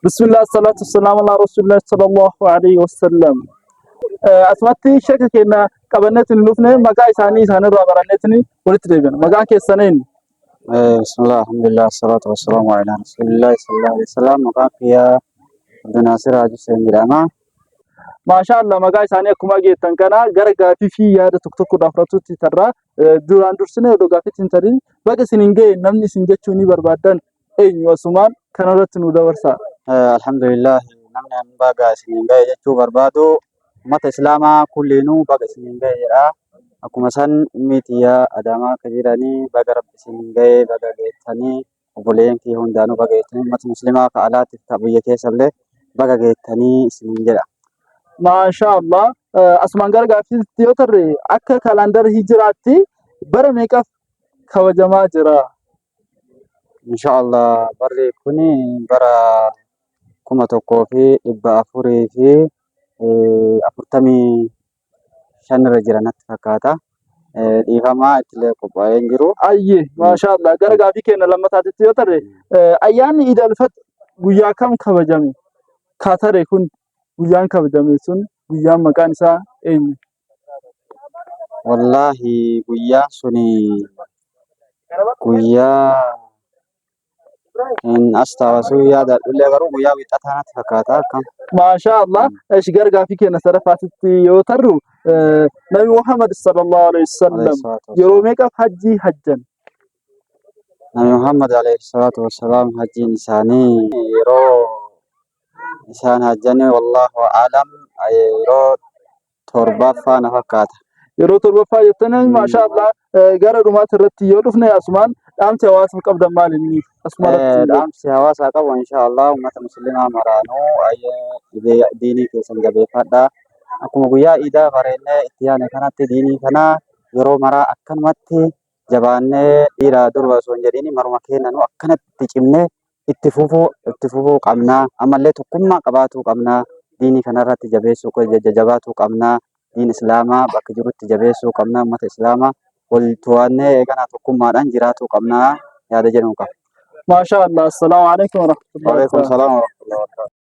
Bismillah, salatu wassalamu ala Rasulillah sallallahu alaihi wasallam. Asumatti sheeka keenya qabanneetiin hin dhufne, maqaa isaanii isaanirraa baranneetiin walitti deebina. Maqaan keessan eenyu? Bismillah, alhamdulillah, salatu wassalamu ala Rasulillah sallallahu alaihi wasallam. Maqaan kiyyaa Abdinaasir Haji Hussein jedhama. Maashaa Allah, maqaa isaanii akkuma geettan kana gara gaafii fi yaada tokko tokkodhaaf fudhatutti tarraa. Duraan dursinee odoo gaafiitti hin tarin, baga isin hin ga'e namni isin jechuu ni barbaaddan eenyu? Asumaan kanarratti nu dabarsaa. Alhamdulillah, namni an baga isiniin ga'e jechuu barbaadu ummata Islaamaa kulliinuu baga isiniin ga'e jedha. Akkuma san ummii tiyyaa Adaamaa akka jiranii baga Rabbi isiniin ga'e, baga geettanii, obboleeyyan kiyya hundaanuu baga geettanii, ummata Muslimaa ka alaatiif ka biyya keessallee baga geettanii isiniin jedha. Maashaa Allah. Asumaan gara gaaffiitti yoo tarre, akka kalaandara hijiraatti bara meeqaaf kabajamaa jira? Inshaallah, barri kun bara 1445 irra jira natti fakkaata. Dhiifamaa, ittillee qophaa'ee hin jiru. Ayyee, maashaa Allah. Gara gaaffii keenya lammataatitti yoo tarre, ayyaanni Iid al-Fixr guyyaa kam kabajame? Ka tare kun guyyaan kabajame sun guyyaan maqaan isaa eenyu? Wallaahi, guyyaan suni guyyaa hin astaawasuu, yaadadhullee, garuu guyyaa Wixataa natti fakkaata, akkam? Maashaa Allah. Eshi, gara gaaffii keenya sadaffaatitti yoo tarru, Nabi Muhammad sallallahu alaihi wasallam yeroo meeqaaf hajjii hajjan? Nabi Muhammad alayhi salaatu wassalaam hajjiin isaanii yeroo isaan hajjanii, wallahu alam, yeroo torbaffaa na fakkaata. Yeroo torbaffaa jettanii, maashaa Allah. Gara dhumaatti irratti yoo dhufne, asumaan dhaamsi hawaasaaf qabdan maal inni? Asuma irratti. Dhaamsi hawaasaa qabu, insha Allah, uummata Muslimaa maraanuu diinii keessan jabeeffadhaa. Akkuma guyyaa iidaa bareennee itti yaane kanatti, diinii kana yeroo maraa akkanumatti jabaannee, dhiira durba osoo hin jedhiin, maruma keenyanuu akkanatti cimnee itti fufuu qabnaa. Ammallee tokkummaa qabaatuu qabnaa. Diinii kanarratti jabeessuu, jajjabaatuu qabnaa. Diin Islaamaa bakka jirutti jabeessuu qabnaa. Uummata Islaamaa wal to'annee eeganaa tokkummaadhaan jiraatuu qabnaa yaada jedhuun qaba. Maashaa Allah. Assalaamu alaikum warahmatullahi Waalaikum salaam warahmatullahi wabarakatuh.